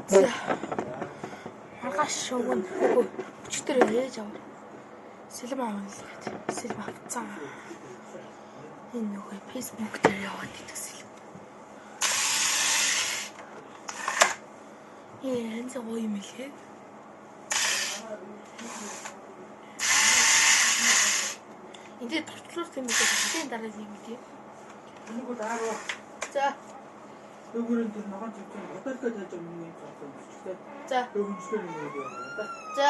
За. Маргааш шувган үгүй өчигдөр ээж аваа. Сэлэм авна л гээд. Сэлэм авцсан. Энэ нөгөө Facebook дээр яваад идэх сэлэм. Янз гоё юм лээ. Энд дээр товчлуур тийм үү? Тэний дараа юм тийм. Энийг бол аарва. За. Өгөрөн тэр ногоон чивчэн батарейка тааж байгаа юм юм зогссон. За. Өгөнчлөр юм уу да. За.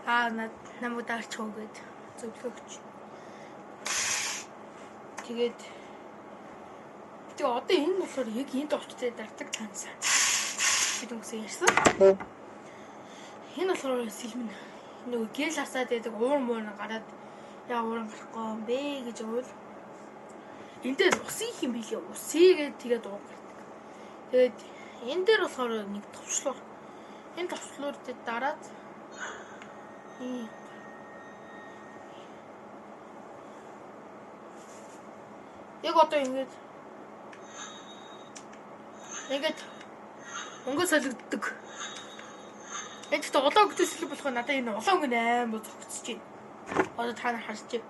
Аа над намайг даарч хөө гэд зөвлөгөө өгч. Тэгээд тэгээ одоо энэ болохоор яг энэ товчтой дардаг таньсан. Би дөнгөсөн ярьсан. Энэ болохоор сэлмэн нөгөө гэл хасаад байдаг уур муур гараад яа ууран гарахгүй юм бэ гэж уул. Энэ дээр усын юм билээ. Усыгээд тэгээд уур гардаг. Тэгээд энэ дээр болохоор нэг товчлуур. Энэ товчлуур дээр дараад яг одоо ингэж ингээд өнгө солигддог. Энэ гэхдээ улаан өнгөтэй сэлэг болохоор надад энэ улаан өнгө амар зогцож байна. Одоо та нар харж байна.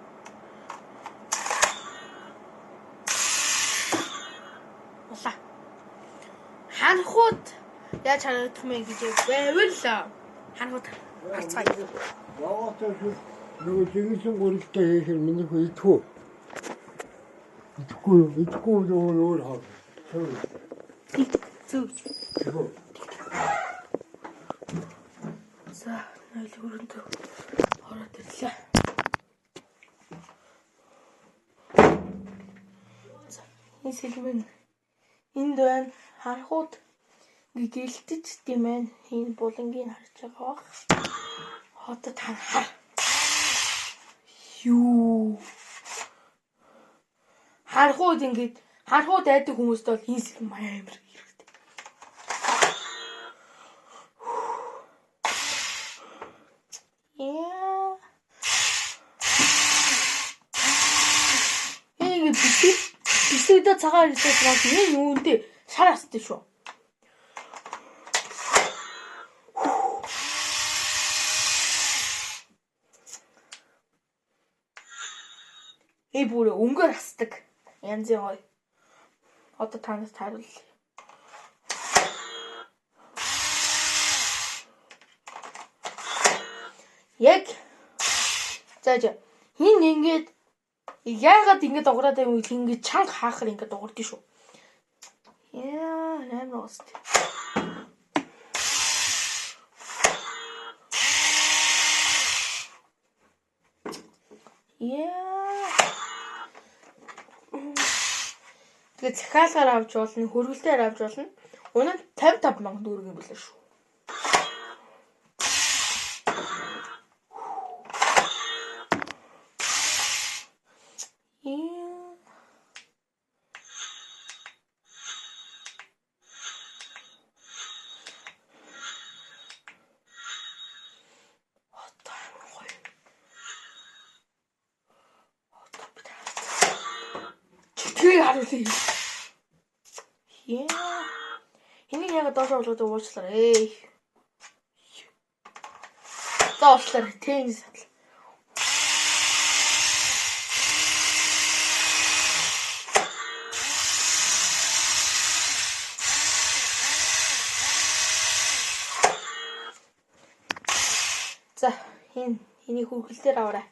Улаан. Ханхууд яаж харагдах юм гэж байвал ханхууд харцгаая. Яваатай шүр нөгөө жинхэнэ гурилтай хийхэр миний хөө идэхүү. Идэхгүй юу? Идэхгүй нөгөө өөр хаа. Зөв гэж. Тэгвэл За, нойл өрөндөө ороод ирлээ. За, энэ сэлмэн энд байна. Харахууд гэлтэж тийм байна. Энэ булангийг харж байгаа бах. Одоо та хар. Юу. Харахууд ингээд харахууд айдаг хүмүүст бол энэ сэлмэн амар хэрэгтэй. Яа. Энэ бисээ бисээдэ цагаан ирсэн учраас энэ юундээ шар астай шүү. Энэ бүр өнгөөр асдаг. Янз гоё. Одоо та нарт харуулъя. Яг за за хин ингээд яагаад ингээд уграад байв вэ? Ингээд чанга хаахар ингээд угардсан шүү. Яа, амар уст. Яа. Тэгээд захиалгаар авч болно, хөргөлтөөр авч болно. Үнэ нь 55 мянган төгрөг юм билээ шүү. Яа. Одоо амар гоё. Одоо би таарч. Чөтгөрийг харуулъя. Яа. Энийг яг доош болгоод уучлаарай. Эй. За уучлаарай. Тэнг сатал. За энэ энийг хөргөлтөөр аваарай.